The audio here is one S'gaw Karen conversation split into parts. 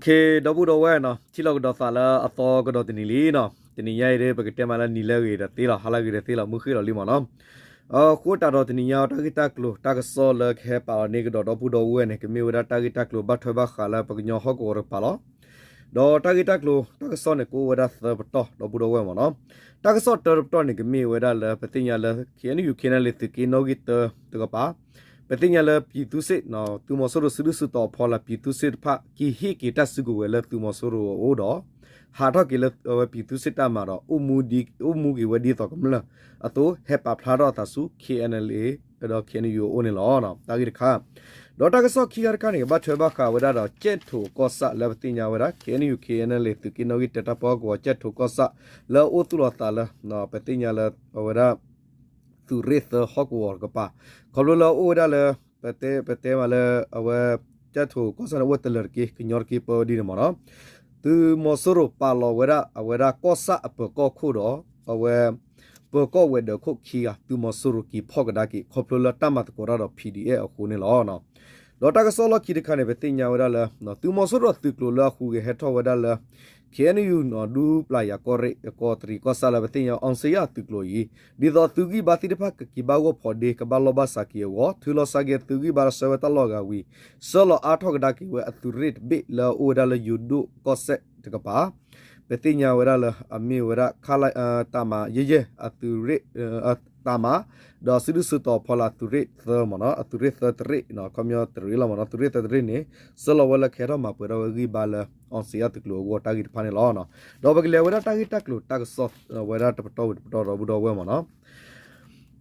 ဒီပုၢ်ဒီဝဲၢ်နီၤ, ထံၣ်လိာ်ကဒီးသးလၢအသီကဒီးတနံၤလံနီၤ. တနံၤညါအံၤဒ် ပကတဲမးလၢနံၤလၢအဂ့ၤဒီးသ့လီၤ, ဟါလၢအဂ့ၤဒီးသ့လီၤ, မုၢ်ဃ့ၢ်လီၤလံမ့ၢ်နီၤ. အဃိသတးဒီးတနံၤညါအံၤ တၢ်ဂ့ၢ်တၢ်ကျိၤတၢ်ကစီၣ်လၢကဟဲပာ်လီၤန့ၢ်ကဒီးဒီပုၢ်ဒီဝဲၢ်န့ၣ် ကမ့ၢ်ဝဲဒၣ်တၢ်ဂ့ၢ်တၢ်ကျိၤဘၣ်ထွဲဘၣ်ဃးလၢပကညီဟီၣ်ကဝီၤတကပၤလီၤ. ဒီးတၢ်ဂ့ၢ်တၢ်ကျိၤတၢ်ကစီၣ်န့ၣ် ကအိၣ်ဝဲဒၣ်သၢပတီၢ်ဒီပုၢ်ဒီဝဲၢ်မ့ၢ်နီၤ. တၢ်ကစီၣ်တၢတပတီၢ်န့ၣ် ကမ့ၢ်ဝဲဒၣ်လၢပသ့ၣ်ညါလၢ ခ့ၣ်အဲၣ်ယူၣ် ခ့ၣ်အဲၣ်ယူၣ် သုးက့နီၣ်ဂံၢ်တၢတကပၤ ပသ့ၣ်ညါလၢ ပြည်သူ့စစ် သုးမီၤစိရိၤစုဒုၣ်စုတီၤအဖီလာ် ပြည်သူ့စစ်တဖၣ် က့ၤဟ့ၣ်က့ၤတၢ်စုကဝဲၤလၢသုးမီၤစိရိၤအအိၣ်ဒီး ဟးထီၣ်က့ၤလၢအဝဲ ပြည်သူ့စစ် တပ်မတော် အိၣ်မူက့ၤဝဲဒ်သိးကမျၢၢ်အသိး ဟဲပာ်ဖျါထီၣ်အသးဆူ ခ့ၣ်အဲၣ်ယူၣ် ဒီး ခ့ၣ်အဲၣ်ယူၣ် အအိၣ်န့ၣ်လီၤ. တၢ်ဂ့ၢ်တခါ ဒီးတၢ်ကစီၣ်ခံခါတခါန့ၣ် ကဘၣ်ထွဲဘၣ်ဃးဝဲဒၣ်ဒီး ကၠဲၣ်ထိးကီၢ်ဆၣ်လၢပသ့ၣ်ညါဝဲဒၣ် ခ့ၣ်အဲၣ်ယူၣ် ခ့ၣ်အဲၣ်ယူၣ် သုးက့နီၣ်ဂံၢ်တၢတၢ်ပၢဟီၣ်ကဝီၤ ကၠဲၣ်ထိးကီၢ်ဆၣ် လၢအအိၣ်သူၣ်လီၤသးလၢ ပသ့ၣ်ညါလၢအဝဲဒၣ် သုးရ့ၣ်သၢဟီၣ်ကဝီၤတကပၤ ခီဖျိလၢအအိၣ်ဝဲဒၣ်လၢ ပတဲ ပတဲမးလၢ အဝဲ ကၠဲၣ်ထိးကီၢ်ဆၣ်န့ၣ် အိၣ်တလၢာ်တက့ၢ် ကညီတက့ၢ် ပၢဝဲဒ်န့ၣ်မ့ၢ်နီၤ. သုးမီၤစိရိၤပာ်လီၤဝဲဒၣ် အဝဲဒၣ်ကီၢ်ဆၣ်အပၢၤကီၢ်ခိၣ်ဒီး အဝဲ ပၢၤကီၢ်ဝဲၤဒၢးခိၣ်ခံဂၤ သုးမီၤစိရိၤက့ၤဖီၣ်ကဒါက့ၤ ခီဖျိလၢတၢ်မၤသကိးတၢ်ဒီး PDF အဃိန့ၣ်လီၤ. ဒီးတၢ်ကစီၣ်လီၢ်ခံတခါန့ၣ် ပသ့ၣ်ညါဝဲဒၣ်လၢ သုးမီၤစိရိၤသုးကျိၤလၢအဟူးဂဲၤဟဲထီၣ်ဝဲဒၣ်လၢ ခ့ၣ်အဲၣ်ယူၣ် ဒူပျၢ်ယၤကီၢ်ရ့ၣ် ကီးတရံးကီၢ်ဆၣ်လၢပသ့ၣ်ညါ အောင်ဇေယျ သုးကျိၤအံၤ ဒ်သိးသုးဂံၢ်ဘါသ့ၣ်တဖၣ်ကက့ၤဘၣ်ဂီၢ်ဖီဒ့ ကဘၣ်လီၢ်ဘၣ်စးက့ၤအဂီၢ် ထုးလီၤစၢ်က့ၤသုးဂံၢ်ဘါဒီးဆှၢဝဲတၢ်လီၢ်အဂၤဝံၤ ဆှၢလီၤအါထီၣ်ကဒါက့ၤဝဲအသုးရ့ၣ်တဘ့ၣ်လၢအအိၣ်ဝဲဒၣ်လၢယိၤဒိၣ်ကီၢ်စဲၣ်တကပၤ ပသ့ၣ်ညါဝဲဒၣ်လၢအမ့ၢ်ဝဲဒၣ် ခလရ တၢ်မၤယဲၢ်ယဲၢ် အသုးရ့ၣ် တၢ်မၤ ဒီးစုဒုၣ်စုတီၤဖီလာ်သုးရ့ၣ်သၢမ့ၢ်နီၤ အသုးရ့ၣ်သၢတရ့ၣ် ခီပညီတရ့ၣ်လီၤမ့ၢ်နီၤ သုးရ့ၣ်သၢတရ့ၣ်န့ၣ် ဆှၢလီၤဝဲလၢကဟဲထီၣ်မၤပှဲၤထီၣ်ဝဲဂံၢ်ဘါလၢ အောင်ဇေယျ သုးကျိၤအဂီၢ်တၢ်ဂ့ၢ်တဖၣ်န့ၣ်လီၤ. ဒီးပကလဲၤဝဲဒၣ်တၢ်ဂ့ၢ်တၢ်ကျိၤတၢ်ကစီၣ်ဝဲဒၣ်တပတီၢ်ဝံၤတပတီၢ်ဒီပုၢ်ဒီဝဲၢ်မ့ၢ်နီၤ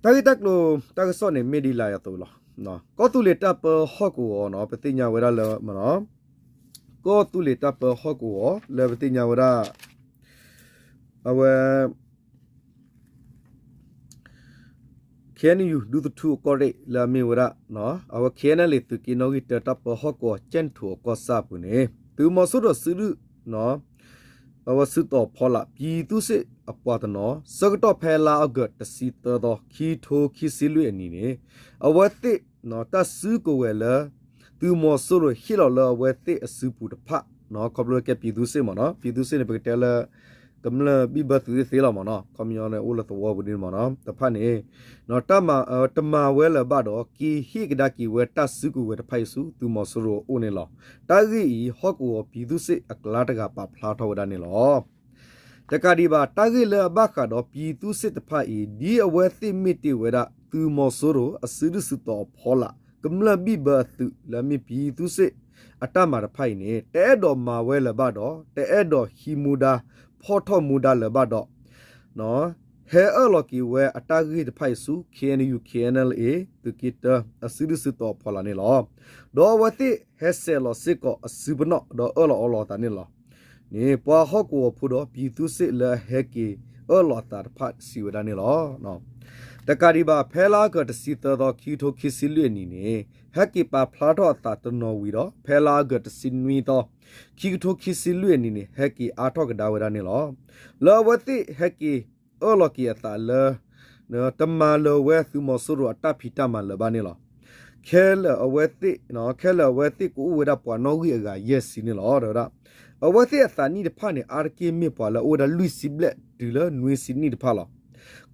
တၢ်ဂ့ၢ်တၢ်ကျိၤတၢ်ကစီၣ်န့ၣ် မ့ၢ်ဒ်လာ်အသိးလီၤ. ကီၢ်သူလ့ၤတၢ်ပၢဟီၣ်ကဝီၤနီၤ ပသ့ၣ်ညါဝဲဒၣ်လၢမ့ၢ်နီၤ ကီၢ်သူလ့ၤတၢ်ပၢဟီၣ်ကဝီၤ လၢပသ့ၣ်ညါဝဲဒၣ် အဝဲ ခ့ၣ်အဲၣ်ယူၣ် ဒူသထူအကီၢ်ရ့ၣ်လၢအမ့ၢ်ဝဲဒၣ် အဝဲ ခ့ၣ်အဲၣ်ယူၣ် သုးက့နီၣ်ဂံၢ်တၢတၢ်ပၢဟီၣ်ကဝီၤ ကၠဲၣ်ထိးအကီၢ်ဆၣ်အပူၤန့ၣ် သုးမီၤစိရိၤစုဒုၣ် အဝဲစုတီၤဖီလာ် ပြည်သူ့စစ် အပှၤတနီၤ ဆၢကတီၢ်ဖဲလါအီကူးတဆံသၢသီ ခံကထိခံဆံလွံၢ်အနံၣ်န့ၣ် အဝဲသ့ၣ် တၢ်စုကဝဲၤလၢ သုးမီၤစိရိၤဟ့ၣ်လီၤလၢအဝဲသ့ၣ်အစုပူၤတဖၣ် ခီဖျိကဲ ပြည်သူ့စစ် မ့ၢ်နီၤ ပြည်သူ့စစ် န့ၣ် ပကတဲလၢ ကမျၢၢ်ဘံၣ်ဘၢသုးရ့ၣ်သ့လီၤမ့ၢ်နီၤ ခီပညီန့ၣ် အိၣ်လၢသဝီပူၤဒ်န့ၣ်မ့ၢ်နီၤ တဖၣ်န့ၣ် တမၤဝဲလၢၤဘၣ်ဒီး က့ၤဟ့ၣ်ကဒါက့ၤဝဲတၢ်စုကဝဲၤတဖၣ်အံၤဆူ သုးမီၤစိရိၤအအိၣ်န့ၣ်လီၤ. တၢ်ဂ့ၢ်အံၤ ဟီၣ်ကဝီၤ ပြည်သူ့စစ် အကျါတဂၤပာ်ဖျါထီၣ်ဝဲဒၣ်န့ၣ်လီၤ. တကးဒံးဘၣ် တၢ်ဂ့ၢ်လၢအဘၣ်ဃးဒီး ပြည်သူ့စစ် တဖၣ်အံၤ ဒ်အဝဲသ့ၣ်မ့ၢ်တ့ၢ်ဝဲဒၣ် သုးမီၤစိရိၤအစုဒုၣ်စုတီၤအဖီလာ် ကမျၢၢ်ဘံၣ်ဘၢအသုးလၢအမ့ၢ် ပြည်သူ့စစ် အတၢ်မၤတဖၣ်အံၤန့ၣ် တအဲၣ်ဒိးမၤဝဲလၢၤဘၣ်ဒီး တအဲၣ်ဒိးဟံးမူဒါ ဖီၣ်ထီၣ်မူဒါလၢၤဘၣ်ဒီး ဟဲအၢၣ်လီၤက့ၤဝဲအတၢ်ဂ့ၢ်တဖၣ်အံၤဆူ ခ့ၣ်အဲၣ်ယူၣ် ခ့ၣ်အဲၣ်ယူၣ် သုးက့တၢ အစုဒုၣ်စုတီၤအဖီလာ်န့ၣ်လီၤ. ဒီးအဝဲသ့ၣ်ဟဲဆဲးလီၤစ့ၢ်ကီးအစုပနီၣ် ဒီးအၢၣ်လီၤအီလီၤအသးန့ၣ်လီၤ. န့ၣ် ပှၤဟီၣ်ကဝီၤဖိဒီး ပြည်သူ့စစ် လၢအဟဲက့ၤအၢၣ်လီၤအသးတဖၣ်စံးဝဲဒၣ်န့ၣ်လီၤ. တကးဒံးဘၣ် ဖဲလါအီကူးတဆံသၢသီ ခံကထိခံဆံလွံၢ်အနံၣ်န့ၣ် ဟဲက့ၤပာ်ဖျါထီၣ်အသးတနီၤဝံၤဒီး ဖဲလါအီကူးတဆံနွံသီ ခံကထိခံဆံလွံၢ်အနံၣ်န့ၣ် ဟဲက့ၤအါထီၣ်ကဒါဝဲဒၣ်န့ၣ်လီၤ. လၢအဝဲသ့ၣ်ဟဲက့ၤအၢၣ်လီၤက့ၤအသးလၢ တမၤလၢၤဝဲသုးမီၤစိရိၤအတၢ်ဖံးတၢ်မၤလၢၤဘၣ်န့ၣ်လီၤ. ခဲလၢာ်အဝဲသ့ၣ် ခဲလၢာ်အဝဲသ့ၣ်ကအိၣ်ဝဲဒၣ်ပှၤနီၣ်ဂံၢ်အဂၤယဲၢ်ဆံန့ၣ်လီၤ. တဲဝဲဒၣ် အဝဲသ့ၣ်အသးနံၣ်တဖၣ်န့ၣ် အါတက့ၢ်မ့ၢ်ပှၤလၢအအိၣ်ဝဲဒၣ်လွံၢ်ဆံနံၣ်တဖၣ်လီၤ.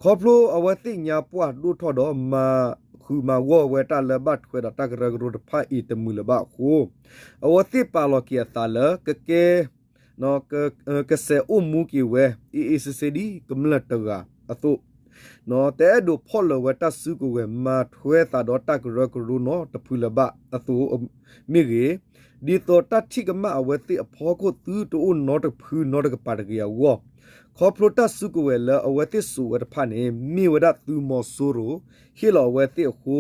ခီဖျိအဝဲသ့ၣ်ညါပှၢ်ဒိၣ်ထီၣ်ဒီးမၤဃုာ်မၤဂီၢ်ဝဲတၢ်လၢဘၣ်ထွဲဒီးတၢ်ကရၢကရိတဖၣ်အံၤတမုာ်လၢၤဘၣ်အဃိ အဝဲသ့ၣ်ပာ်လီၤက့ၤအသးလၢကကဲ ကစဲးအိၣ်မူက့ၤဝဲ အ့ၣ်အ့ၣ်စ့စ့ဒ်ကမျၢၢ်တဂၤအသိး တအဲၣ်ဒိးဖီၣ်လၢၤဝဲတၢ်စုကဝဲၤမၤထွဲသးဒီးတၢ်ကရၢကရိနီတဖုလၢၤဘၣ်အသိးမ့ၢ်ဂ့ၤ, ဒ်သိးတၢ်ထံၣ်ကမၣ်အဝဲသ့ၣ်အဖီခိၣ်သုတအိၣ်နီတဖုနီတကပၤတဂ့ၤအဂီၢ်, ခီဖျိတၢ်စုကဝဲၤလၢအဝဲသ့ၣ်စိာ်ဝဲတဖၣ်န့ၣ် မ့ၢ်ဝဲဒၣ်သုးမီၤစိရိၤဟ့ၣ်လီၤအဝဲသ့ၣ်အဃိ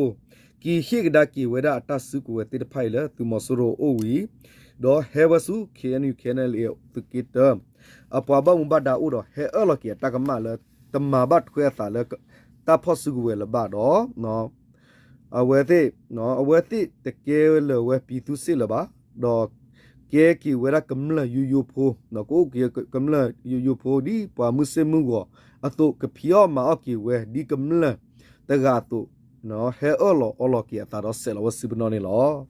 က့ၤဟ့ၣ်ကဒါက့ၤဝဲဒၣ်အတၢ်စုကဝဲၤသ့ၣ်တဖၣ်အံၤလၢသုးမီၤစိရိၤအအိၣ်ဝံၤ ဒီးဟဲဝဲဆူ ခ့ၣ်အဲၣ်ယူၣ် ခ့ၣ်အဲၣ်ယူၣ် သုးက့တၢ အပှၤဘၣ်မူဘၣ်ဒါအိၣ်ဒီး ဟဲအၢၣ်လီၤက့ၤအတၢ်ကမၣ်လၢ တမၤဘၣ်ထွဲအသးလၢ တၢ်ဖီၣ်စုကဝဲၤလၢၤဘၣ်ဒီး အဝဲသ့ၣ် အဝဲသ့ၣ်တကဲလၢၤဝဲ ပြည်သူ့စစ် လၢၤဘၣ်, ဒီးကဲက့ၤဝဲဒၣ်ကမျၢၢ်ယိယိဖိ, ကအိၣ်က့ၤကမျၢၢ်ယိယိဖိဒ်ပှၤမုၢ်ဆ့ၣ်မုၢ်ဂီၤအသိး ကဖံးအီၣ်မၤအီၣ်က့ၤဝဲဒ်ကမျၢၢ်တဂၤအသိး ဟဲအၢၣ်လီၤအီလီၤက့ၤအသးဒီးစဲးလီၤဝဲစုပနီၣ်န့ၣ်လီၤ.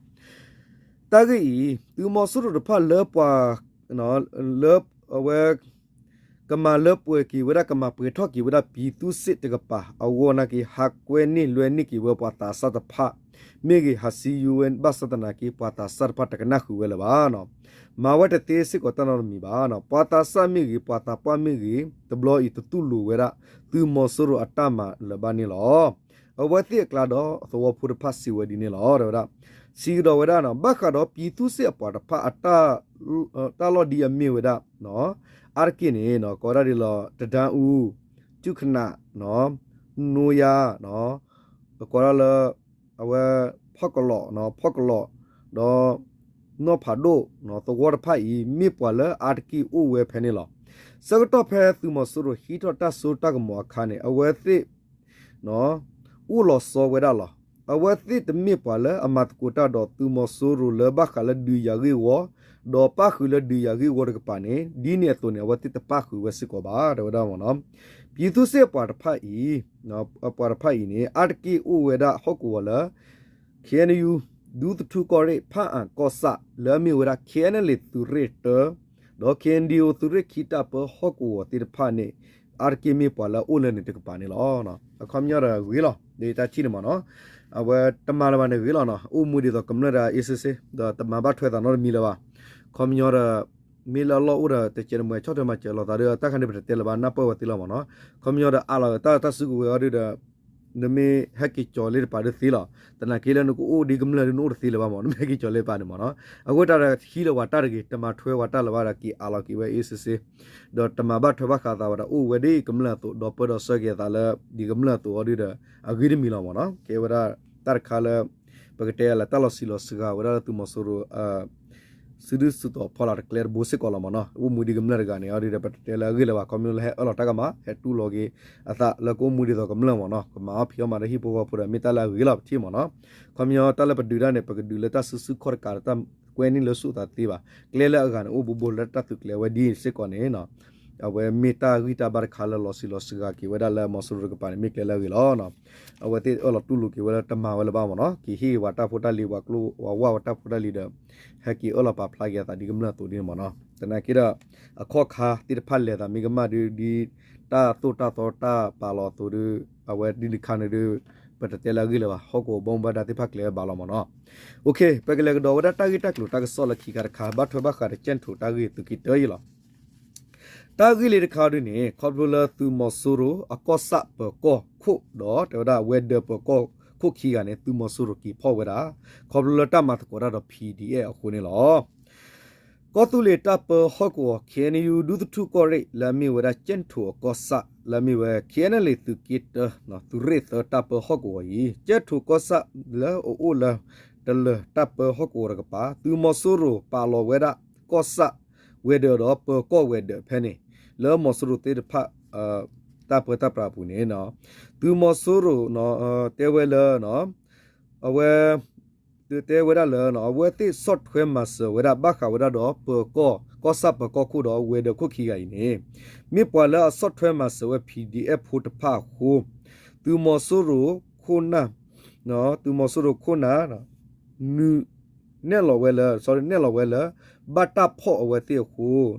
တၢ်ဂ့ၢ်အံၤ သုးမီၤစိရိၤတဖၣ်လၢပှၤ လၢအဝဲ ကမၤလၢပှဲၤက့ၤဝဲဒၣ် ကမၤပှဲၤထီၣ်က့ၤဝဲဒၣ် ပံၤသူစ့ၣ်တကပၤအဂီၢ်နာ်က့ ဟးကွဲန့ၢ်လွဲန့ၢ်က့ၤဝဲပှၤသးစၢ်တဖၣ် မ့ၢ်ဂ့ၤ ဟးစံယူဝဲဘၣ်ဆၣ်သနာ်က့ ပှၤသးစၢ်တဖၣ်တကနၣ်ဃုာ်ဝဲလၢၤဘၣ်. မၤဝဲတသ့စ့ၢ်ကီးတၢ်နီတမံၤဘၣ်. ပှၤသးစၢ်မ့ၢ်ဂ့ၤ ပှၤသးပှၢ်မ့ၢ်ဂ့ၤ တဘျီအံၤတတူၢ်လိာ်ဝဲဒၣ် သုးမီၤစိရိၤအတၢ်မၤလၢၤဘၣ်န့ၣ်လီၤ. အဝဲသ့ၣ်အကျါဒီးအသဝီဖိတဖၣ်စံးဝဲဒ်န့ၣ်လီၤ. တဲဝဲဒၣ် စံးကဒီးဝဲဒၣ် ဘၣ်ဃးဒီးပံၤသူစ့ၣ်အပှၤတဖၣ်အတၢ် တၢ်လီၢ်ဒ်အမ့ၢ်ဝဲဒၣ် အါတက့ၢ်န့ၣ် ကိးဝဲဒၣ်ဒ်လီၤ တဒၣ်အူ, ကၠူၣ်ခနး, နိယါ, ကိးဒၣ်လၢ အဝဲ ဖီၣ်ကလီး, ဖီၣ်ကလီး, ဒီး နီၢ်ဖးဒိၣ် သဝီတဖၣ်အံၤ မ့ၢ်ပှၤလၢအါတက့ၢ်အိၣ်ဝဲဖဲန့ၣ်လီၤ. ဆၢကတီၢ်ဖဲသုးမီၤစိရိၤဟံးထီၣ်တၢ်စိတၢ်ကမီၤအခါန့ၣ် အဝဲသ့ၣ် အိၣ်လီၤဆီဝဲဒၣ်လီၤ. အဝဲသ့ၣ်တမ့ၢ်ပှၤလၢအမၤသကိးတၢ်ဒီးသုးမီၤစိရိၤလၢဘၣ်ဃးလၢဒုးယၤဂ့ၢ်ဝီ, ဒီးပၣ်ဃုာ်လၢဒုးယၤဂ့ၢ်ဝီတကပၤန့ၣ် ဒ်န့ၣ်အသိးန့ၣ် အဝဲသ့ၣ်တပၣ်ဃုာ်ဝဲစ့ၢ်ကီးဘၣ် တဲဝဲဒၣ်မ့ၢ်နီၤ. ပံၤသူစ့ၣ်အပှၤတဖၣ်အံၤ အပှၤတဖၣ်အံၤန့ၣ် အါတက့ၢ်အိၣ်ဝဲဒၣ်ဟီၣ်ကဝီၤလၢ ခ့ၣ်အဲၣ်ယူၣ် ဒူသထူၣ်ကီၢ်ရ့ၣ် ဖၣ်အၣ်ကီၢ်ဆၣ် လၢအမ့ၢ်ဝဲဒၣ် ခ့ၣ်အဲၣ်ယူၣ် သုးရ့ၣ်တၢ ဒီး ခ့ၣ်အဲၣ်ယူၣ် သုးရ့ၣ်ခံတၢ်ပၢဟီၣ်ကဝီၤသ့ၣ်တဖၣ်န့ၣ် အါတက့ၢ်မ့ၢ်ပှၤလၢအအိၣ်လၢန့ၣ်တကပၤန့ၣ်လီၤ. အခီပညီဒီးဂ့ၤလီၤ ဒ်တၢ်ထံၣ်န့ၣ်မ့ၢ်နီၤ. အဝဲတမၤလၢၤဘၣ်န့ၣ်ဂ့ၤလီၤနီၤ. အိၣ်မူဒ်သိးကမျၢၢ်တဂၤအ့ၣ်စ့စ့ ဒီးတမၤဘၣ်ထွဲသးနီတမံၤလၢၤဘၣ်. အခီပညီဒီး မ့ၢ်လၢအလီၢ်အိၣ်ဒီး တကဲးတမှဲၤဆီၣ်ထွဲမၤစၢၤလိာ်သးဒီး တၢ်ခါန့ၣ်ပတတဲလၢၤဘၣ် နၢ်ပၢၢ်ဝဲသ့လီၤမ့ၢ်နီၤ. အခီပညီဒီးအးလီၤတၢ်တၢ်စုကဝဲၤအီၤဒုဒီး နမ့ၢ်ဟဲက့ၤကၠီၤလၢတပၤဒုသ့လီၤ. သနာ်က့လၢနကအိၣ်ဒ်ကမျၢၢ်ဒု နအိၣ်တသ့လၢၤဘၣ်မ့ၢ် နမ့ၢ်ဟဲက့ၤကၠီၤလၢတပၤန့ၣ်မ့ၢ်နီၤ. အဃိတၢ်ဒီးဟံးလီၤဝဲတၢ်တဂ့ၤ တမၤထွဲဝဲတၢ်လၢၤဘၣ်ဒီး က့ၤအးလီၤက့ၤဝဲအ့ၣ်စ့စ့ ဒီးတမၤဘၣ်ထွဲဘၣ်ဃးသးဝဲဒၣ် အိၣ်ဝဲဒ်ကမျၢၢ်အသိး ဒီးပၢဒီးဆှၢက့ၤအသးလၢ ဒ်ကမျၢၢ်အသိးအီၤဒုဒီး အဂ့ၢ်တမံၤလီၤမ့ၢ်နီၤ. ကဲဝဲဒၣ်တၢ်တခါလၢ ပကတဲလၢတၢ်လီၤဆံးလီၤစှၤဝဲဒၣ်လၢ သုးမီၤစိရိၤ စုဒုၣ်စုတီၤဖီလာ်တကျဲတဘိစ့ၢ်ကီးလီၤမ့ၢ်နီၤ. အိၣ်မူဒ်ကမျၢၢ်တဂၤန့ၣ် အီၤဒုဒီး ပတတဲလၢအဂ့ၢ်လၢၤဘၣ် ခီဖျိလၢဟဲအၢၣ်လီၤတၢ်ကမၣ် ဟဲတူၢ်လိာ်က့ၤအသးလၢကအိၣ်မူဒ်သိးကမျၢၢ်မ့ၢ်နီၤ. ကမၤအီၣ်ဖံးအီၣ်မၤဒီးဟံၣ်ဖိဃီဖိဒီး မ့ၢ်တၢ်လၢအဂ့ၤလီၤပထံၣ်မ့ၢ်နီၤ. ခီပညီတၢ်လၢပဒုးတၢ်န့ၣ် ပကဒုးလၢတၢ်စုဆူၣ်ခီၣ်တကးဒီး တၢ်ကွဲန့ၢ်လၢဆူၣ်သးသ့ဘၣ်. ကျဲလၢအဂၤန့ၣ် အိၣ်ဘူးဘူးလၢတၢ်သုးကျဲၤဝဲဒ်စ့ၢ်ကီးန့ၣ် အဝဲမ့ၢ်တၢ်ဂံၢ်တၢ်ဘါတခါလၢလီၤဆံးလီၤစှၤက့ၤဝဲဒၣ်လၢမီၤစိရိၤတကပၤန့ၣ် မ့ၢ်ကျဲလၢအဂ့ၤလီၤ. အဝဲသ့ၣ်အၢၣ်လီၤတူၢ်လိာ်က့ၤဝဲလၢတမၤဝဲလၢၤဘၣ်မ့ၢ်နီၤ. က့ၤဟ့ၣ်ဝဲတၢ်ဖိတၢ်လံၤ ပှၤကျိဝဲဝဲတၢ်ဖိတၢ်လံၤဒီး ဟဲက့ၤအၢၣ်လီၤပာ်ဖျါက့ၤအသးဒ်ကမျၢၢ်အသိးဒ်န့ၣ်မ့ၢ်နီၤ. သနာ်က့ဒီး အခီၣ်ခါသ့ၣ်တဖၣ်လဲၤသးမ့ၢ်ကမၣ်ဒ် ဒ်တၢ်သိၣ်တၢ်သီတၢ်ပာ်လီၤအသိးဒီး အဝဲဒ်န့ၣ်ခါန့ၣ်ဒီး ပတတဲလၢအဂ့ၢ်လၢၤဘၣ် ဟီၣ်ကဝီၤဘီမူဘၣ်ဒါသ့ၣ်တဖၣ်ကျဲၤဝဲဘၣ်လီၤမ့ၢ်နီၤ. ပကလဲၤကဒီးဝဲဒၣ်တၢ်ဂ့ၢ်တၢ်ကျိၤတၢ်ကစီၣ်လၢခံခါတခါ ဘၣ်ထွဲဘၣ်ဃးဒီး ကၠဲၣ်ထိးတၢ်ဂ့ၢ်သုးက့တၢအံၤလီၤ. တၢ်ဂ့ၢ်လၢတခါဒ်န့ၣ် ခီဖျိလၢသုးမီၤစိရိၤအကီၢ်ဆၣ်ပၢၤကီၢ်ခိၣ်ဒီး တဲဝဲဒၣ်ဝဲၤဒၢးပၢၤကီၢ်ခိၣ်ခံဂၤန့ၣ် သုးမီၤစိရိၤက့ၤဖီၣ်ဝဲဒၣ် ခီဖျိလၢတၢ်မၤသကိးတၢ်ဒီး P D F အဃိန့ၣ်လီၤ. ကီၢ်သူလ့ၤတၢ်ပၢဟီၣ်ကဝီၤ K N U ဒူသထူၣ်ကီၢ်ရ့ၣ် လၢအမ့ၢ်ဝဲဒၣ် ကၠဲၣ်ထိးအကီၢ်ဆၣ် လၢအမ့ၢ်ဝဲ K N L A သုးက့တၢ သုးရ့ၣ်သၢတၢ်ပၢဟီၣ်ကဝီၤအံၤ ကၠဲၣ်ထိးကီၢ်ဆၣ်လၢအအိၣ်လၢ တလၢၤတၢ်ပၢဟီၣ်ကဝီၤတကပၤ သုးမီၤစိရိၤပာ်လီၤဝဲဒၣ် ကီၢ်ဆၣ်ဝဲၤဒၢးဒီး ပၢၤကီၢ်ဝဲၤဒၢးဖဲန့ၣ် လၢမီၤစိရိၤသ့ၣ်တဖၣ် တၢ်ပၢတၢ်ပြးအပူၤန့ၣ် သုးမီၤစိရိၤ တဲဝဲလၢ အဝဲ တဲဝဲဒၣ်လၢ အဝဲသ့ၣ်ဆီၣ်ထွဲမၤစၢၤဝဲဒၣ် ဘၣ်ဃးဝဲဒၣ်ဒီးပၢၤကီၢ် ကီၢ်ဆၣ်ပၢၤကီၢ်ခိၣ်ဒီးဝဲၤဒၢးခိၣ်ခံဂၤအံၤန့ၣ် မ့ၢ်ပှၤလၢအဆီၣ်ထွဲမၤစၢၤဝဲ P D F ဖိတဖၣ်အဃိ သုးမီၤစိရိၤခိၣ်နၢ် သုးမီၤစိရိၤခိၣ်နၢ် နုာ်နဲၣ်လီၤဝဲလၢ နဲၣ်လီၤဝဲလၢ ဘၣ်တၢ်ဖီၣ်အဝဲသ့ၣ်အဃိ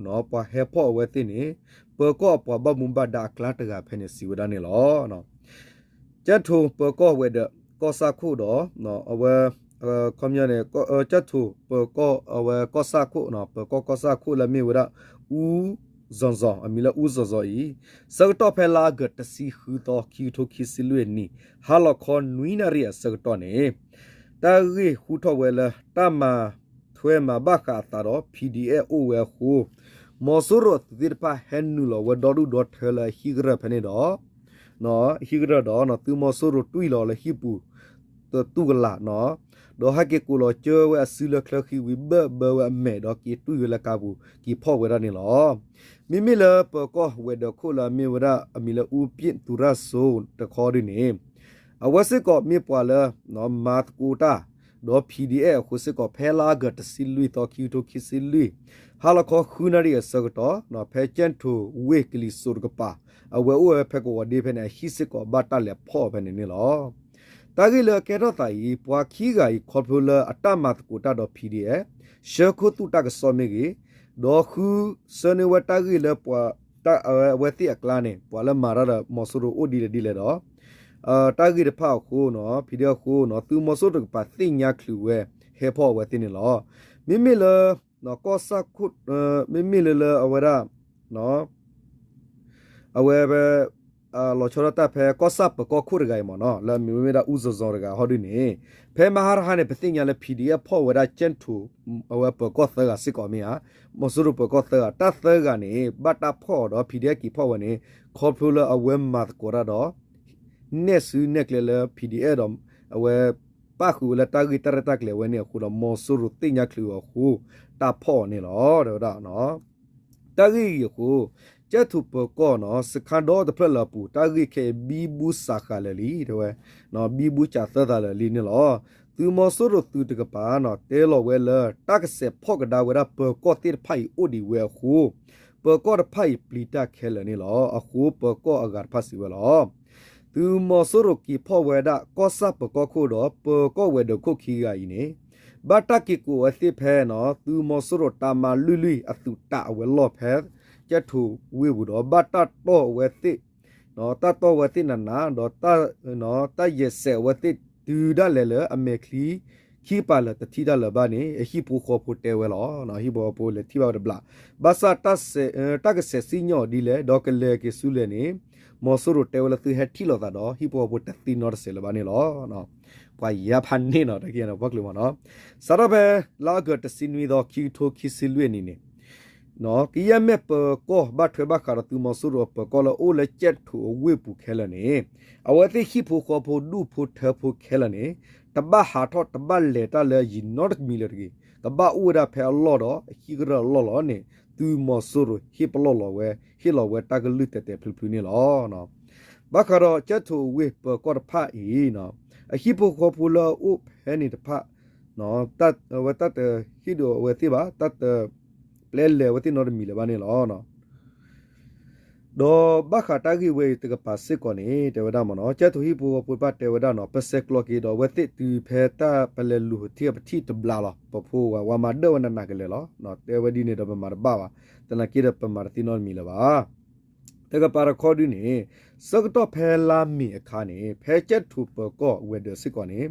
ပှၤဟဲဖီၣ်အဝဲသ့ၣ်န့ၣ် ပၢၤကီၢ်အပှၤဘၣ်မူဘၣ်ဒါအကျါတဂၤဖဲန့ၣ် စံးဝဲဒၣ်န့ၣ်လီၤ. ကၠဲၣ်ထိးပၢၤကီၢ်ဝဲၤဒၢးကီၢ်ဆၣ်ခိၣ်ဒီး အဝဲ ခီပညီန့ၣ် ကၠဲၣ်ထိးပၢၤကီၢ်အဝဲကီၢ်ဆၣ်ခိၣ် ပၢၤကီၢ်ကီၢ်ဆၣ်ခိၣ်လၢအမ့ၢ်ဝဲဒၣ် အူစီၤစီၤ အမံၤလၢအူစီၤစီၤအံၤ ဆၢကတီၢ်ဖဲလါအီကူးတဆံဃုသီ ခံကထိခံဆံလွံၢ်နံၣ် ဟါလီၤခီနွံနၣ်ရံၣ်အဆၢကတီၢ်န့ၣ် တၢ်ဂ့ၢ်ဟူထီၣ်ဝဲလၢ တၢ်မၤထွဲမၤဘၣ်ဃးအသးဒီး P D F အိၣ်ဝဲအဃိ မီၤစိရိၤအသုးသ့ၣ်တဖၣ်ဟဲနုာ်လီၤဝဲဒီဒူၣ်ဒီထၢလၢအဟံၣ်ကရၢၢ်ဖဲန့ၣ်ဒီး ဟံၣ်ကရၢၢ်ဒီး သုးမီၤစိရိၤတွံၢ်လီၤလၢဟံၣ်ပူၤ တတူၢ်ကလာ်နီၤ ဒီးဟဲက့ၤကိးလီၤကၢဝဲအစုလၢချၢဃံဝံၤ ဘၢၣ်ဘၢဝဲအမဲာ်ဒီးက့ၤတွံၢ်ဝဲလၢကါပူၤ က့ၤဖီၣ်ဝဲဒၣ်န့ၣ်လီၤ. မ့မ့ၢ်လၢပၢၤကီၢ်ဝဲၤဒၢးခိၣ်လၢအမ့ၢ်ဝဲဒၣ်အမံၤလၢ အူပျ့ၣ်သူရၣ်စိၤတခီဒ်န့ၣ် အဝဲစ့ၢ်ကီးမ့ၢ်ပှၤလၢ မၤသကိးတၢ် ဒီး P D F အဃိစ့ၢ်ကီး ဖဲလါအီကူးတဆံလွံၢ်သီ ခံကထိခံဆံလွံၢ် ဟါလီၤခီဃုနၣ်ရံၣ်အဆၢကတီၢ် ဖဲကၠဲၣ်ထိးဝ့ၢ်ကလံၤစိးတကပၤ အဝဲအိၣ်ဝဲဖဲကဝီၤဒ့ဖဲန့ၣ် အဟံၣ်စ့ၢ်ကီးဘၣ်တၢ်လဲၤဖီၣ်ဖဲန့ၣ်န့ၣ်လီၤ. တၢ်ဂ့ၢ်လၢအကဲထီၣ်သးအံၤ ပှၤခံဂၤအံၤ ခီဖျိလၢအတၢ်မၤသကိးတၢ်ဒီး PDF ဆှၢခိၣ်သူၣ်တၢ်ကစီၣ်မ့ၢ်ဂ့ၤ, ဒီးဃုဆှၢန့ၢ်ဝဲတၢ်ဂ့ၢ်လၢပှၤ အဝဲသ့ၣ်အကျါန့ၣ် ပှၤလၢမၤတၢ်ဒီးမီၤစိရိၤအိၣ်ဒ်လဲၣ်ဒ်လဲၣ်ဒီး တၢ်ဂ့ၢ်တဖၣ်အဃိနီၤ PDF အဃိနီၤ သုးမီၤစိရိၤတကပၤသ့ၣ်ညါချုးဝဲ ဟဲဖီၣ်အဝဲသ့ၣ်န့ၣ်လီၤ. မ့မ့ၢ်လၢ ကီၢ်ဆၣ်ခိၣ် မ့မ့ၢ်လၢလၢအဝဲဒၣ် အဝဲ လီၤဆီဒၣ်တၢ်ဖဲကီၢ်ဆၣ်ပၢၤကီၢ်ခိၣ်တဂၤအံၤမ့ၢ်နီၤ လၢအမံၤဝဲမ့ၢ်ဒၣ် အူစီၤစီၤတဂၤဟီဒုန့ၣ် ဖဲမဟါတဟါန့ၣ် ပသ့ၣ်ညါလၢ PDF ဖီၣ်ဝဲဒၣ်ကၠဲၣ်ထူး အဝဲပၢၤကီၢ်သၢဂၤစ့ၢ်ကီးမ့ၢ်ဧါ, မီၤစိရိၤပၢၤကီၢ်သၢဂၤ တၢ်သၢဂၤန့ၣ် ဘၣ်တၢ်ဖီၣ်အီၤဒီး PDF က့ၤဖီၣ်ဝဲန့ၣ် ခီဖျိလၢအဝဲမၤသကိးတၢ်ဒီး နဲၣ်စုနဲၣ်ကျဲလၢ PDF ဒီး အဝဲ ပၣ်ဃုာ်ဝဲလၢတၢ်ဂ့ၢ်တၢ်ရဲၣ်တၢ်ကျဲၤဝဲန့ၣ်အဃိဒီး မီၤစိရိၤသ့ၣ်ညါချုးအီၤအဃိ တၢ်ဖီၣ်အီၤန့ၣ်လီၤ တဲဝဲဒၣ် တၢ်ဂ့ၢ်အံၤအဃိ ကၠဲၣ်ထူးပၢၤကီၢ်နီၤ စခါဒီတဖျၢၣ်လၢအပူၤ တၢ်ဂ့ၢ်ခဲအံၤဘံဘူစးဃာ်လၢာ်လံ တဲဝဲ, ဘံဘူစးသၢသးလၢာ်လံန့ၣ်လီၤ. သုးမီၤစိရိၤသုးတကပၤနီၤ တဲလီၤဝဲလၢ တၢ်ကစဲးဖီၣ်ကဒါဝဲဒၣ်ပၢၤကီၢ်သ့ၣ်တဖၣ်အံၤအိၣ်ဒံးဝဲအဃိ ပၢၤကီၢ်တဖၣ်အံၤပျံၤတၢ်ခဲလၢာ်န့ၣ်လီၤ. အဃိပၢၤကီၢ်အဂၤတဖၣ်စံးဝဲလီၤ. သုးမီၤစိရိၤက့ၤဖီၣ်ဝဲဒၣ် ကီၢ်ဆၣ်ပၢၤကီၢ်ခိၣ်ဒီး ပၢၤကီၢ်ဝဲၤဒၢးခိၣ်ခံဂၤအံၤန့ၣ် ဘၣ်တၢ်က့ၤကိးအဝဲသ့ၣ်ဖဲနီၤ သုးမီၤစိရိၤတၢ်မၤလွံၢ်လွံၢ်အသုးတးအဝဲလီၢ်ဖဲ ကၠဲၣ်ထူးဝ့ၢ်ပူၤဒီး ဘၣ်တၢ်တီၢ်အဝဲသ့ၣ် တၢ်တီၢ်ဝဲသ့ၣ်နးနး ဒီး တၢ်ယဲၢ်စဲးအဝဲသ့ၣ်တုၤဒၣ်လဲာ်လၢအမဲာ်ချံ ခံကပၤလၢာ်တထံၣ်တၢ်လၢၤဘၣ်န့ၣ် အဟံၣ်ဖိဃီဖိတဲဝဲလီၤ. ဟံၣ်ဖိဃီဖိလဲၤထံၣ်ဘၣ်ဝဲတဘျီ ဘၣ်ဆၣ် တၢ်ကစဲးစံၣ်ညီၣ်အီၤဒ်လဲၣ် ဒီးကလဲၤက့ၤဆူလဲၣ်န့ၣ် မီၤစိရိၤတဲဝဲလၢသုဟဲထံၣ်လိာ်သးဒီး ဟံၣ်ဖိဃီဖိတသ့နီတစဲးလၢၤဘၣ်န့ၣ်လီၤ. ပှၤယါဖးန့ၢ်နီၤ တၢ်က့ၤန့ၣ် ပှၤကျိၤမးနီၤ စးထီၣ်ဖဲ လါအီကူးတဆံနွံသီ ခံကထိခံဆံလွံၢ်အနံၣ်န့ၣ် ကယဲၢ်မ့ၢ်ပၢၤကီၢ်ဘၣ်ထွဲဘၣ်ဃးဒီးသုးမီၤစိရိၤအပၢၤကီၢ်လၢအိၣ်လၢကၠဲၣ်ထူးအဝ့ၢ်ပူၤခဲလၢာ်န့ၣ် အဝဲသ့ၣ်ဟံၣ်ဖိဃီဖိဒူၣ်ဖိထၢဖိခဲလၢာ်န့ၣ် တဘၣ်ဟးထီၣ်တဘၣ်လဲၤတၢ်လၢအယံၤနီတမံၤလၢၤတဂ့ၤ, ကဘၣ်အိၣ်ဝဲဒၣ်ဖဲအလီၢ်ဒီးအဟံၣ်ကရၢၢ်အလီၢ်လီၤန့ၣ် သုးမီၤစိရိၤဟ့ၣ်ပလီၢ်လီၤဝဲ ဟ့ၣ်လီၤဝဲတၢ်ကလုၢ်တဲာ်တဲာ်ဖျုးဖျုးန့ၣ်လီၤ. ဘၣ်ဃးဒီးကၠဲၣ်ထူးအဝ့ၢ်ပၢၤကီၢ်တဖၣ်အံၤ အဟံၣ်ဖိဃီဖိလၢအအိၣ်ဖဲန့ၣ်တဖၣ် အဝဲတၢ်တဟ့ၣ်ဒုးအဝဲသ့ၣ်ဘၣ် တၢ်တပျဲလဲၤအဝဲသ့ၣ်နီတမံၤလၢၤဘၣ်န့ၣ်လီၤ. ဒီးဘၣ်ဃးတၢ်ဂ့ၢ်ဝဲအံၤတကပၤစ့ၢ်ကီးန့ၣ် တဲဝဲဒၣ်မ့ၢ်နီၤ ကၠဲၣ်ထူးဟံၣ်ဖိဃီဖိတဖၣ်တဲဝဲဒၣ်နီၤ ပဆဲးကျိးက့ၤဒီးအဝဲသ့ၣ်တုၤဖဲတၢ်ပလဲၤလူၤထံၣ်ပထံၣ်တဘျီလီၤ. ပဖိဝဲ ဝဲမၤဒၢၣ်ဝဲနးနးကလဲာ်လီၤ. တဲဝဲဒ်န့ၣ်ဒီးပမၤတဘၣ်ဘၣ်, သနာ်က့ဒီးပမၤတသ့နီတမံၤလၢၤဘၣ်. တကပၤတခီဒုန့ၣ် ဆၢကတီၢ်ဖဲလါမ့ၤအခါန့ၣ် ဖဲကၠဲၣ်ထူးပၢၤကီၢ်ဝဲၤဒၢးစ့ၢ်ကီးန့ၣ်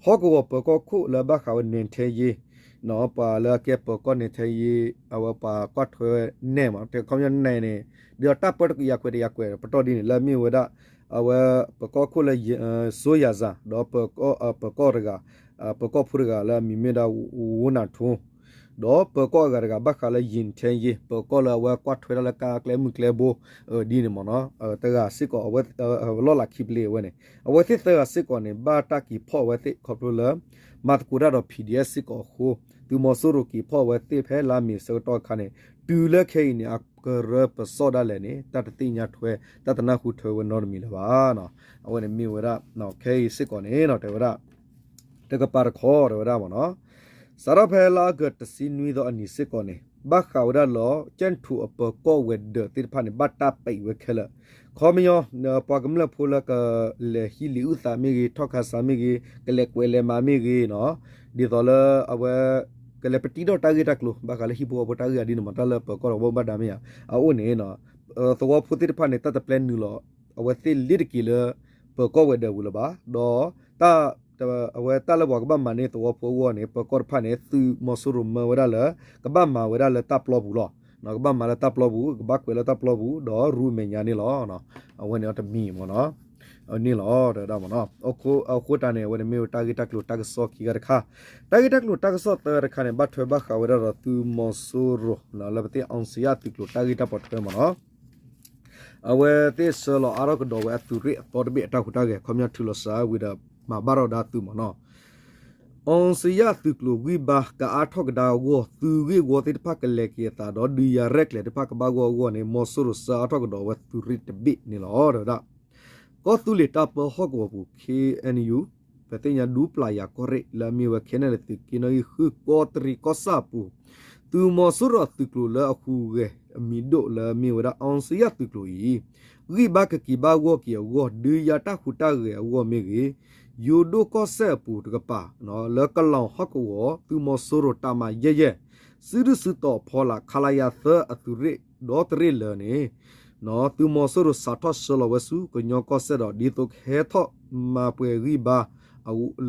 ဟီၣ်ကဝီၤပၢၤကီၢ်ခိၣ်လၢဘၣ်ဃးဝဲနဲၣ်ထဲယ့ ပှၤလၢအကဲပၢၤကီၢ်နဲၣ်ထဲယ့ အဝဲပှၤကွၢ်ထွဲနဲၣ်မး တဲခီပညီနဲၣ်န့ၣ် ဒ်သိးတၢ်ပၢတကယၤကွဲးတယၤကွဲး ပတီၢ်ဒ်န့ၣ် လၢအမ့ၢ်ဝဲဒၣ် အဝဲ ပၢၤကီၢ်ခိၣ်လၢ စိယၤစၤ ဒီး ပၢၤကီၢ်တဂၤ ပၢၤကီၢ်ဖိတဂၤလၢအမံၤမ့ၢ်ဒၣ် ဝူနၢ်ထူ ဒီးပၢၤကီၢ်အဂၤတဂၤ ဘၣ်ဃးလၢ ယံၤထဲယ့ ပၢၤကီၢ်လၢအဝဲကွၢ်ထွဲတၢ်လၢကါကျဲမုၢ်ကျဲဘိ ဒ်န့ၣ်မ့ၢ်နီၤ တဂၤစ့ၢ်ကီး အဝဲ လီၢ်လၤခံပလ့ၤအဝဲန့ၣ် အဝဲသ့ၣ်သၢဂၤစ့ၢ်ကီးန့ၣ် ဘၣ်တၢ်က့ၤဖီၣ်အဝဲသ့ၣ်ခီဖျိလၢ မၤသကိးတၢ်ဒီး PDF စ့ၢ်ကီးအဃိ သုးမီၤစိရိၤက့ၤဖီၣ်အဝဲသ့ၣ်ဖဲလါမ့ၤဆၢကတီၢ်အခါန့ၣ် တုၤလၢခဲအံၤန့ၣ် အကရၢပစီၣ်ဒၣ်လဲာ်န့ၣ် တၢ်တသ့ၣ်ညါထွဲ တၢ်တနၢ်ဟူထွဲဝဲနီတမံၤလၢၤဘၣ်. အဝဲန့ၣ်မ့ၢ်ဝဲဒၣ် ခဲအံၤစ့ၢ်ကီးန့ၣ် တဲဝဲဒၣ် တကပၤတခီ တဲဝဲဒၣ်မ့ၢ်နီၤ စးထီၣ်ဖဲလါအီကူးတဆံနွံသီအနံၤစ့ၢ်ကီးန့ၣ် ဘၣ်ဃးဝဲဒၣ်လၢ ကၠဲၣ်ထူးအပၢၤကီၢ်ဝဲၤဒၢးသ့ၣ်တဖၣ်န့ၣ် ဘၣ်တၢ်ပံးဝဲခဲလၢာ် ခီပညီ ပှၤကမျၢၢ်ဖိလၢကလဲၤဟံးလံာ်အုၣ်သးမ့ၢ်ဂ့ၤ ထီၣ်ခးစးမ့ၢ်ဂ့ၤ ကလဲၤကွဲးလဲၤမၤမ့ၢ်ဂ့ၤနီၤ ဒ်သိးလၢအဝဲ ကလဲၤပတံထီၣ်တၢ်ဂ့ၢ်တၢ်ကျိၤ ဘၣ်ဃးလၢဟံၣ်ဖိဃီဖိတၢ်ဂ့ၢ်အဒ်န့ၣ်မ့ၢ် တၢ်လၢပၢၤကီၢ်တဘိဘၣ်ဒါမ့ၢ်ဧါ အအိၣ်န့ၣ် သဝီဖိသ့ၣ်တဖၣ်န့ၣ် တၢ်တပျဲနုာ်လီၤ အဝဲသ့ၣ်လ့ၤတက့ၤလၢ ပၢၤကီၢ်ဝဲၤဒၢးပူၤလၢၤဘၣ် ဒီး အဝဲတၢ်လၢပှၤကဘၣ်မၤန့ၢ်သဝီဖိအဂီၢ်န့ၣ် ပၢၤကီၢ်တဖၣ်န့ၣ် သုးမီၤစိရိၤမၢဝဲဒၣ်လၢ ကဘၣ်မၤဝဲဒၣ်လၢတၢ်ပျီပူၤလီၤ. ကဘၣ်မၤလၢတၢ်ပျီပူၤ ကဘၣ်ကွဲးလၢတၢ်ပျီပူၤ ဒီးရူမဲာ်ညါန့ၣ်လီၤ. အဝဲန့ၣ်အတမံၤမ့ၢ်နီၤ န့ၣ်လီၤ တဲဝဲဒၣ်မ့ၢ်နီၤ အဃိသတးန့ၣ် အဝဲန့ၣ်မ့ၢ်ဝဲတၢ်ဂ့ၢ်တၢ်ကျိၤတၢ်ကစီၣ်ခံဂၤတခါ တၢ်ဂ့ၢ်တၢ်ကျိၤတၢ်ကစီၣ်သၢဂၤတခါန့ၣ် ဘၣ်ထွဲဘၣ်ဃးဝဲဒၣ်ဒီးသုးမီၤစိရိၤ လၢပသ့ၣ် အောင်ဇေယျ သုးကျိၤတၢ်ဂ့ၢ်တၢ်ပိာ်ထွဲမ့ၢ်နီၤ အဝဲသ့ၣ်ဆှၢလီၤအါထီၣ်ကဒီးဝဲအသုးရ့ၣ်အသီတဘ့ၣ်အတၢ်ဟူးတၢ်ဂဲၤ ခီပညီထုးလီၤစၢၤဝံၤဒီးမၤဘၣ်ထီၣ်ဒါသုးမ့ၢ်နီၤ အောင်ဇေယျ သုးကျိၤဂံၢ်ဘါကအါထီၣ်ကဒါအဂီၢ် သုးဂ့ၢ်ဝီသ့ၣ်တဖၣ်ကလဲၤက့ၤအသးဒီး ဒုးယၤရဲၣ်ကျဲၤတဖၣ်ကဘၣ်ဂီၢ်အဂီၢ်န့ၣ် မီၤစိရိၤဆှၢအါထီၣ်ကဒီးဝဲသုးရ့ၣ်တဘ့ၣ်န့ၣ်လီၤ တဲဝဲဒၣ် ကီၢ်သူလ့ၤတၢ်ပၢဟီၣ်ကဝီၤပူၤ ခ့ၣ်အဲၣ်ယူၣ် ပသ့ၣ်ညါဒူပျၢ်ယၤကီၢ်ရ့ၣ် လၢအမ့ၢ်ဝဲ ခဲနၣ်ဒၢသုးက့နီၣ်ဂံၢ်ဃု ကီးတရံးကီၢ်ဆၣ်အပူၤ သုးမီၤစိရိၤအသုးကျိၤလၢအဟူးဂဲၤအမံၤဒိၣ်လၢအမ့ၢ်ဝဲဒၣ် အောင်ဇေယျ သုးကျိၤအံၤ ဂံၢ်ဘါကက့ၤဘၣ်ဂီၢ်က့ၤအဂီၢ် ဒုးယၤတၢ်ဟူးတၢ်ဂဲၤအဂီၢ်မ့ၢ်ဂ့ၤ, ယိၤဒိၣ်ကီၢ်စဲၣ်အပူၤတကပၤ လၢကလီၤဟီၣ်ကဝီၤ သုးမီၤစိရိၤတၢ်မၤယဲၢ်ယဲၢ် စုဒုၣ်စုတီၤဖီလာ် ခလရ သၢ အသုးရ့ၣ်ဒီတရ့ၣ်လၢာ်န့ၣ် သုးမီၤစိရိၤစးထီၣ်ဆှၢလီၤဝဲဆူကညီကီၢ်စဲၣ်ဒီး ဒ်သိးကဟဲထီၣ်မၤပှဲၤဂံၢ်ဘါ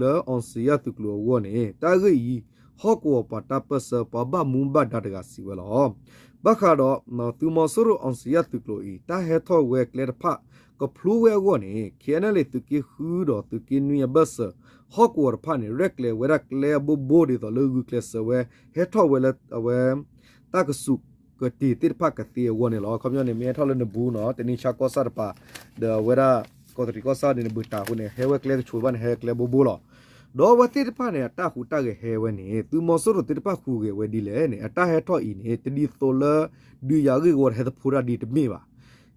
လၢအောင်ဇေယျသုးကျိၤအဂီၢ်န့ၣ် တၢ်ဂ့ၢ်အံၤ ဟီၣ်ကဝီၤပှၤတၢ်ပၢၢ်ဆၢပှၤဘၣ်မူဘၣ်ဒါတဂၤစံးဝဲလီၤ. ဘၣ်ဃးဒီး သုးမီၤစိရိၤ အောင်ဇေယျသုးကျိၤအံၤ တၢ်ဟဲထီၣ်ဝဲကျဲတဖၣ် ကဖျိဝဲအဂီၢ်န့ၣ် ခ့ၣ်အဲၣ်အဲၣ်လ့ၣ် သုးက့ဃုဒီးသုးက့နွံအဘၢၣ်စၢၤ ဟီၣ်ကဝီၤတဖၣ်န့ၣ် ရဲၣ်ကျဲၤဝဲဒၣ်ကျဲအဘိဘိဒ်သိးလၢဂုာ်ကျဲးစၢးဝဲ ဟဲထီၣ်ဝဲလၢအဝဲ တၢ်ကစူးကတ့ၤသ့ၣ်တဖၣ်ကသ့အဂီၢ်န့ၣ်လီၤ. ခီပညီန့ၣ် မ့ၢ်ဟဲထီၣ်လၢနဘူးနီၤ တနံၤဆါကီၢ်ဆၣ်တပၤ ဒီးအဝဲဒၣ် ကီးတရံးကီၢ်ဆၣ်န့ၣ် နဘုးတၢ်အဃိန့ၣ် ဟဲဝဲကျဲကဆိးဘၣ်န့ၣ် ဟဲဝဲကျဲဘိဘိလီၤ. ဒီးအဝဲသ့ၣ်တဖၣ်န့ၣ် အတၢ်ဟူးတၢ်ဂဲၤဟဲဝဲန့ၣ် သုးမီၤစိရိၤသ့ၣ်တဖၣ်ဟူးဂဲၤဝဲဒ်လဲၣ်န့ၣ် အတၢ်ဟဲထီၣ်အံၤန့ၣ် တဒ်သိးလၢ ဒုးယၤဂ့ၢ်ဝီတဟဲသဖှိတၢ်ဒ်တမ့ၢ်ဘၣ်.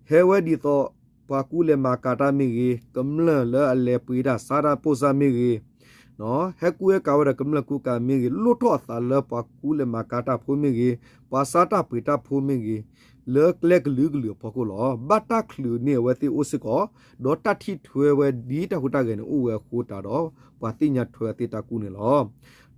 ဟဲဝဲဒ်သိး ပှၤကူလဲၤမၤကၤတၢ်မ့ၢ်ဂ့ၤ, ကမျၢၢ်လၢအလဲၤပှ့ၤတၢ်ဆါတၢ်ပိၢ်စၢ်မ့ၢ်ဂ့ၤ, ဟဲကူဟဲကၤဝဲဒီးကမျၢၢ်ကူကၤမ့ၢ်ဂ့ၤ, လိၣ်ထီၣ်အသးလၢပှၤကူလဲၤမၤကၤတၢ်ဖိမ့ၢ်ဂ့ၤ, ပှၤဆါတၢ်ပှ့ၤတၢ်ဖိမ့ၢ်ဂ့ၤ, လၢကျဲကလုာ်ကလုာ်အဖီခိၣ်လီၤ. ဘၣ်တၢ်ချုးန့ၢ်အဝဲသ့ၣ်အိၣ်စ့ၢ်ကီး, ဒီးတၢ်ထံၣ်ထွဲဝဲဒ်တၢ်ဟူးတၢ်ဂဲၤန့ၣ်အိၣ်ဝဲအဃိတးဒီး ပှၤသ့ၣ်ညါထွဲအသ့ၣ်တၢ်ကူန့ၣ်လီၤ.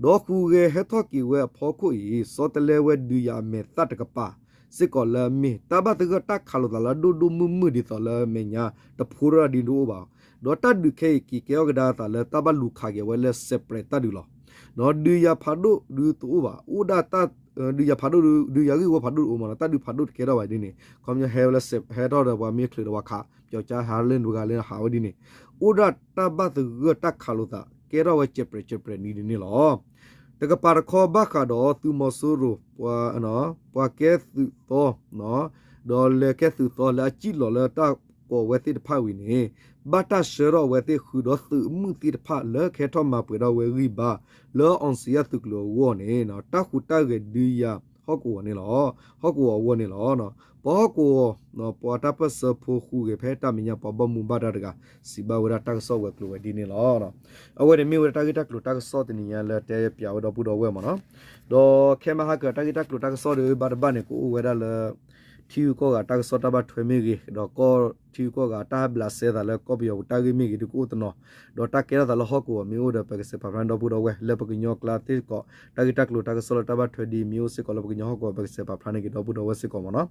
ဒီးဟူးဂဲၤဟဲထီၣ်က့ၤဝဲအဖီခိၣ်အံၤ ဆီတလဲဝဲဒုးယၤအမဲာ်သၣ်တကပၤ စ့ၢ်ကီးလၢအမ့ၢ် တၢ်ဘၣ်သဂၢၢ်တၢ်ခးလိာ်သးလၢအဒိၣ်ဒိၣ်မုၢ်မုၢ်ဒ်သိးလၢအမဲာ်ညါ တဖိတၢ်ဒ်တအိၣ်ဘၣ်. ဒီးတၢ်ဒုးခဲအံၤ က့ၤကဲထီၣ်ကဒါအသးလၢတၢ်ဘၣ်လူၤခးက့ၤဝဲလၢ separate တၢ်ဒုးလီၤ. ဒုးယၤဖးဒိၣ်ဒုးတအိၣ်ဘၣ်, အိၣ်ဒၣ်တၢ် ဒုးယၤဖးဒိၣ်ဒုး ဒုးယၤဂ့ၢ်ဝီဖးဒိၣ်တအိၣ်မးနီၤ, တၢ်ဒုးဖးဒိၣ်တကဲထီၣ်ဘၣ်ဒ်န့ၣ် ခီပညီဟဲဝဲလၢ ဟဲထီၣ်ဒီးပှၤမ့ၢ်ချုးဒီးပှၤခး ပျီကါဟးလၢနပှၤဂၤလၢဟးဝဲဒ်န့ၣ် အိၣ်ဒၣ်တၢ်ဘၣ်သဂၢၢ်တၢ်ခးလိာ်သး ကဲထီၣ်ဝဲ separate separate နံၤဒ်န့ၣ်လီၤ. တကပၤတခီဘၣ်ဃးဒီးသုးမီၤစိရိၤ ပှၤကဲသုးသီ ဒီးလဲၤကဲသုးသီလၢအစံၣ်လီၤလၢတၢ်ကိးဝဲသ့ၣ်တဖၣ်ဝံၤန့ၣ် ဘၣ်တၢ်ဆှၢထီၣ်အဝဲသ့ၣ်ဃုာ်ဒီးသုးမုၢ်သ့ၣ်တဖၣ်လၢကဟဲထီၣ်မၤပှဲၤထီၣ်ဝဲဂံၢ်ဘါ လၢအောင်ဇေယျသုးကျိၤအဂီၢ်န့ၣ် တၢ်ဟူးတၢ်ဂဲၤဒုးယၤဟီၣ်ကဝီၤန့ၣ်လီၤ. ဟီၣ်ကဝီၤအဂီၢ်န့ၣ်လီၤ. ပှၤဟီၣ်ကဝီၤ ပှၤတၢ်ပၢၢ်ဆၢဖိဟူးဂဲၤဖဲတၢ်မဲာ်ညါ ပှၤဘၣ်မူဘၣ်ဒါတဂၤ စံးဘၣ်ဝဲဒၣ်တၢ်ကစီၣ်ဝဲၤကျိၤဝဲဒ်န့ၣ်လီၤ. အဝဲန့ၣ်မ့ၢ်ဝဲဒၣ်တၢ်ဂ့ၢ်တၢ်ကျိၤတၢ်ကစီၣ်တနံၤညါလၢတဲပၠးဝဲဒီပုၢ်ဒီဝဲၢ်မးနီၤ. ဒီးခဲမဟါကတၢၢ်တၢ်ဂ့ၢ်တၢ်ကျိၤတၢ်ကစီၣ်ဒီးဘၣ်တဘၣ်န့ၣ် ကအိၣ်ဝဲဒၣ်လၢ ထံဂုၤကီၢ်ဂၤတၢ်ကစီၣ်တၢ်ဘၣ်ထွဲမ့ၢ်ဂ့ၤ, ဒီးကီၢ်ထံဂုၤကီၢ်ဂၤတၢ်ဟဲဘျးစဲသးလၢကီၢ်ပယီၤပူၤတၢ်ဂ့ၢ်မ့ၢ်ဂ့ၤ ဒုးကအိၣ်တနီၤ, ဒီးတၢ်ကဲထီၣ်သးလၢဟီၣ်ကဝီၤမ့ၢ်အိၣ်ဒီး ပကစဲးပာ်ဖျါန့ၢ်ဒီပုၢ်ဒီဝဲၢ် လၢပကညီကျါသ့ၣ်စ့ၢ်ကီး တၢ်ဂ့ၢ်တၢ်ကျိၤတၢ်ကစီၣ်လၢတၢ်ဘၣ်ထွဲဒ်အံၤမ့ၢ်အိၣ်စ့ၢ်ကီးလၢပကညီဟီၣ်ကဝီၤ ပကစဲးပာ်ဖျါန့ၢ်က့ၤဒီပုၢ်ဒီဝဲၢ်စ့ၢ်ကီးမးနီၤ.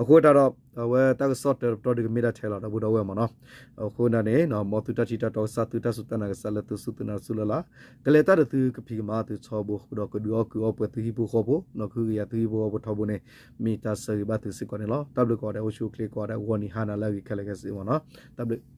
အဃိသတးဒီး အဝဲတၢ်ကစီၣ်တၢတပတီၢ်ဒုးကမ့ၢ်ဒၣ်ထဲလီၤ ဒီပုၢ်ဒီဝဲၢ်မးနီၤ. အဃိန့ၣ်န့ၣ် မ်သုတၢ်ထံၣ်တၢ်တီကစၢ် သုတၢ်စူၢ်တၢ်နာ်ကစၢ်လၢသုစူၢ်သုနာ်တစူၢ်လၢ်လၢ်, ကလဲၤတၢ်ဒီးသုကဖံးကမၤသုထီဘိ ဒီးကဒုးအီၣ်ကုးအီပှဲၤသုဟံၣ်ဖိဃီဖိ ဒီးကဟုကယာ်သုဟံၣ်ဖိဃီဖိထီဘိန့ၣ် မ့ၢ်တၢ်ဆၢဂ့ၤဘၣ်သုစ့ၢ်ကီးန့ၣ်လီၤ. တၢ်ဘျုးကိးဂၤဒဲး အိၣ်ဆူၣ်အိၣ်ချ့ကိးဂၤဒဲး ဂီၤနံၤဟါနၤလၢအဂ့ၤခဲလၢာ်ခဲဆ့မးနီၤ. တၢ်ဘျုး